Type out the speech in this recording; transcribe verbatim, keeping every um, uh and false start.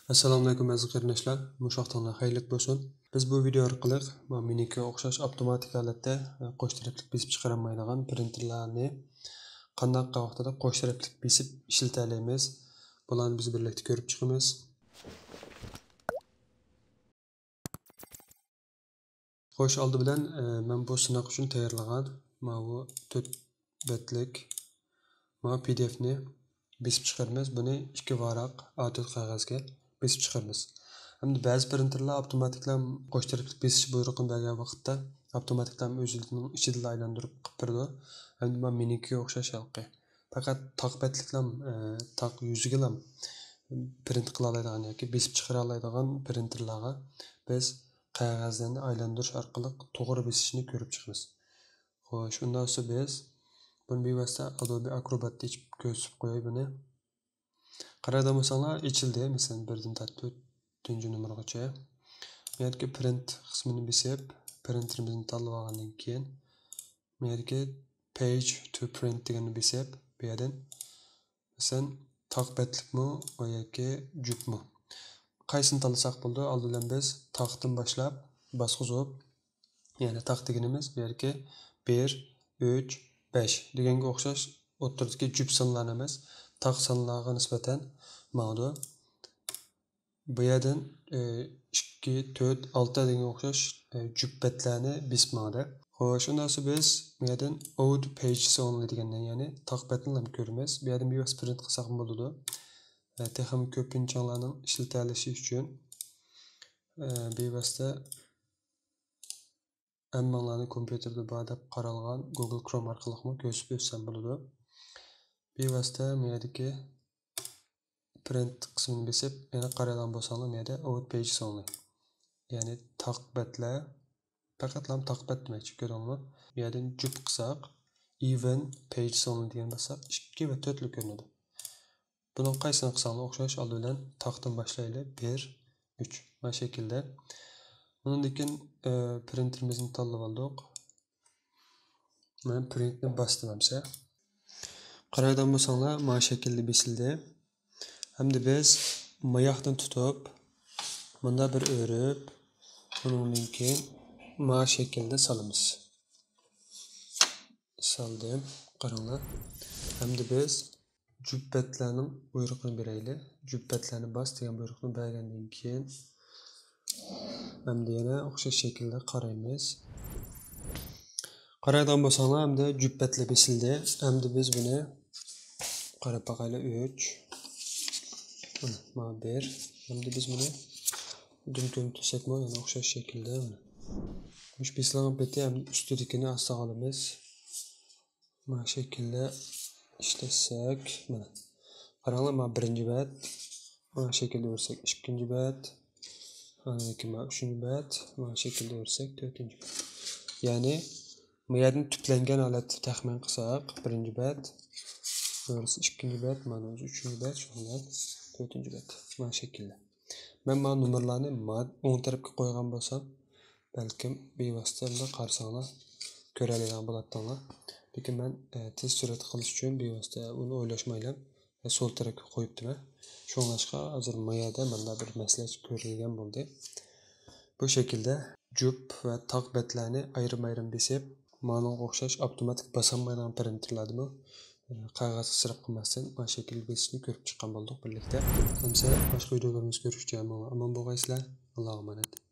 ئەسسالامۇئەلەيكۇم ئەزىز قېرىنداشلار، مۇشۇ ۋاقتىڭلار خەيرلىك بولسۇن. بىز بۇ ۋىدېئو ئارقىلىق مانا مېنىڭكىگە ئوخشاش ئاپتوماتىك ھالەتتە، ئە، قوش تەرەپلىك بېسىپ چىقىرالمايدىغان پرىنتېرلارنى قانداق ۋاقتىدا قوش تەرەپلىك بېسىپ ئىشلىتەلەيمىز، بۇلارنى بىز بىرلىكتە كۆرۈپ چىقىمىز. خوش، ئالدى بىلەن، ئە، مەن بۇ سىناق ئۈچۈن تەييارلىغان ماۋۇ تۆت بەتلىك ماۋۇ پى دى ئېفنى بېسىپ چىقىرىمىز. بۇنى ئىككى ۋاراق ئا تۆت قەغەزگە بېسىپ چىقىرىمىز. ھەمدە بەزى پرىنتېرلار ئاپتوماتىكلا قوش تەرەپلىك بېسىش بۇيرۇقىنى بەرگەن ۋاقىتتا ئاپتوماتىكلا ئۆزىنىڭ ئىچىدىلا ئايلاندۇرۇپ قىلىپ بېرىدۇ. ھەمدە مانا مېنىڭكىگە ئوخشاش ھېلىقى. پەقەت تاق بەتلىكلام، ئە، تاق يۈزىگىلام پرىنت قىلالايدىغان ياكى بېسىپ چىقىرالايدىغان پرىنتېرلارغا بىز قەغەزلەرنى ئايلاندۇرۇش ئارقىلىق توغرا بېسىشنى كۆرۈپ چىقىمىز. خوش، ئۇنداق بولسا بىز بۇنى بىۋاسىتە ئادوبى ئاكروباتتا ئېچىپ كۆرسىتىپ قوياي بۇنى. قارايدىغان بولساڭلار ئېچىلدى، مەسىلەن، بىردىن تارتىپ تۆتىنچى نومۇرغىچە. بۇ يەردىكى پرىنت قىسمىنى بېسىپ، پرىنتېرىمىزنى تاللىۋالغاندىن كېيىن، بۇ يەردىكى پەيج تۇ پرىنت دېگەننى بېسىپ، بۇ يەردىن، مەسىلەن، تاق بەتلىكمۇ ۋە ياكى جۈپمۇ؟ قايسىنى تاللىساق بولىدۇ؟ ئالدى بىلەن بىز تاقتىن باشلاپ باسقۇزۇپ، يەنى تاق دېگىنىمىز بۇ يەردىكى بىر، ئۈچ، بەش دېگەنگە ئوخشاش ئوتتۇرىدىكى جۈپ سانلارنى ئەمەس، تاق سانلارغا نىسبەتەن ماڭىدۇ. بۇ يەردىن، ئى، ئىككى، تۆت، ئالتە دېگەنگە ئوخشاش، ئى، جۈپ بەتلەرنى بېسىپ ماڭدى. خوش، ئۇنداق بولسا بىز بۇ يەردىن ئود پەيجىس ئونلى دېگەندىن، يەنى تاق بەتنىلا كۆرىمىز. بۇ يەردىن بىۋاسىتە پرىنت قىلساقمۇ بولىدۇ. ئە، تېخىمۇ كۆپىنچىڭلارنىڭ ئىشلىتەلىشى ئۈچۈن، ئە، بىۋاسىتە ھەممىڭلارنىڭ كومپيۇتېرىدا بار دەپ قارالغان گوگل كروم ئارقىلىقمۇ كۆرسىتىپ ئۆتسەم بولىدۇ. بىۋاسىتە مۇ يەردىكى پرىنت قىسمىنى بېسىپ، يەنە قارايدىغان بولساڭلار، مۇ يەردە ئود پەيجىس ئونلى. يەنى تاق بەتلەر، پەقەتلا تاق بەت دېمەكچى، كۆردۈڭلارمۇ؟ بۇ يەردىن جۈپ قىلساق، ئىۋېن پەيجىس ئونلى دېگەن باسساق، ئىككى ۋە تۆتلا كۆرۈنىدۇ. بۇنىڭ قايسىنى قىلساڭلار ئوخشاش، ئالدى بىلەن تاقتىن باشلايلى. بىر، ئۈچ. مانا شەكىلدە. ئۇنىڭدىن كېيىن، ئە، پرىنتېرىمىزنى تاللىۋالدۇق. مەن پرىنتنى باستىم ئەمسە. قارايدىغان بولساڭلار، مانا شەكىلدە بېسىلدى. ھەمدە بىز ماياقتىن تۇتۇپ، مۇنداق بىر ئۆرۈپ، ئۇنىڭدىن كېيىن مانا شەكىلدە سالىمىز. سالدىم. قاراڭلار. ھەمدە بىز جۈپ بەتلەرنىڭ بۇيرۇقىنى بېرەيلى. جۈپ بەتلەرنى باس دېگەن بۇيرۇقنى بەرگەندىن كېيىن، ھەمدە يەنە ئوخشاش شەكىلدە قارايمىز. قارايدىغان بولساڭلار، ھەمدە جۈپ بەتلەر بېسىلدى. ھەمدە بىز بۇنى قاراپ باقايلى. ئۈچ. مانا، مانا بىر. ھەمدە بىز بۇنى دۈم كۆمۈپ تۇرساقمۇ، يەنە ئوخشاش شەكىلدە. مۇشۇ بېسىلغان بېتى ھەم ئۈستىدىكىنى ئاستىغا ئالىمىز. مانا شەكىلدە ئىشلەتسەك، مانا. قاراڭلار، مانا بىرىنچى بەت. مانا شەكىلدە ئۆرسەك ئىككىنچى بەت. ئاندىن كېيىن مانا ئۈچىنچى بەت. مانا شەكىلدە ئۆرسەك تۆتىنچى بەت. يەنى، بۇ يەردىن تۈپلەنگەن ھالەتتە تەخمىن قىلساق، بىرىنچى بەت، بۇرۇسى ئىككىنچى بەت، مانا ئۆزى ئۈچىنچى بەت، شۇنىڭ بىلەن تۆتىنچى بەت. مانا شەكىلدە. مەن مانا نومۇرلارنى ما-، ئوڭ تەرەپكە قويغان بولسام، بەلكىم بىۋاسىتە مۇنداق قارىساڭلار، كۆرەلەيدىغان بولاتتىڭلار. لېكىن مەن، ئە، تېز سۈرئەت قىلىش ئۈچۈن بىۋاسىتە ئۇنى ئويلاشمايلا، ئە، سول تەرەپكە قويۇپتىمەن. شۇڭلاشقا ھازىر ما يەردە مانداق بىر مەسلىھەت كۆرۈلگەن بولدى. بۇ شەكىلدە جۈپ ۋە تاق بەتلەرنى ئايرىم-ئايرىم بېسىپ، مانىڭغا ئوخشاش ئاپتوماتىك باسالمايدىغان پرىنتېرلاردىمۇ، ئە، قەغەز ئىسراپ قىلماستىن مانا شەكىل بېسىشنى كۆرۈپ چىققان بولدۇق بىرلىكتە. ئەمسە باشقا ۋىدېئولىرىمىزدا كۆرۈشكىچە ھەممىڭلار ئامان بولغايسىلەر. ئاللاغا ئامانەت.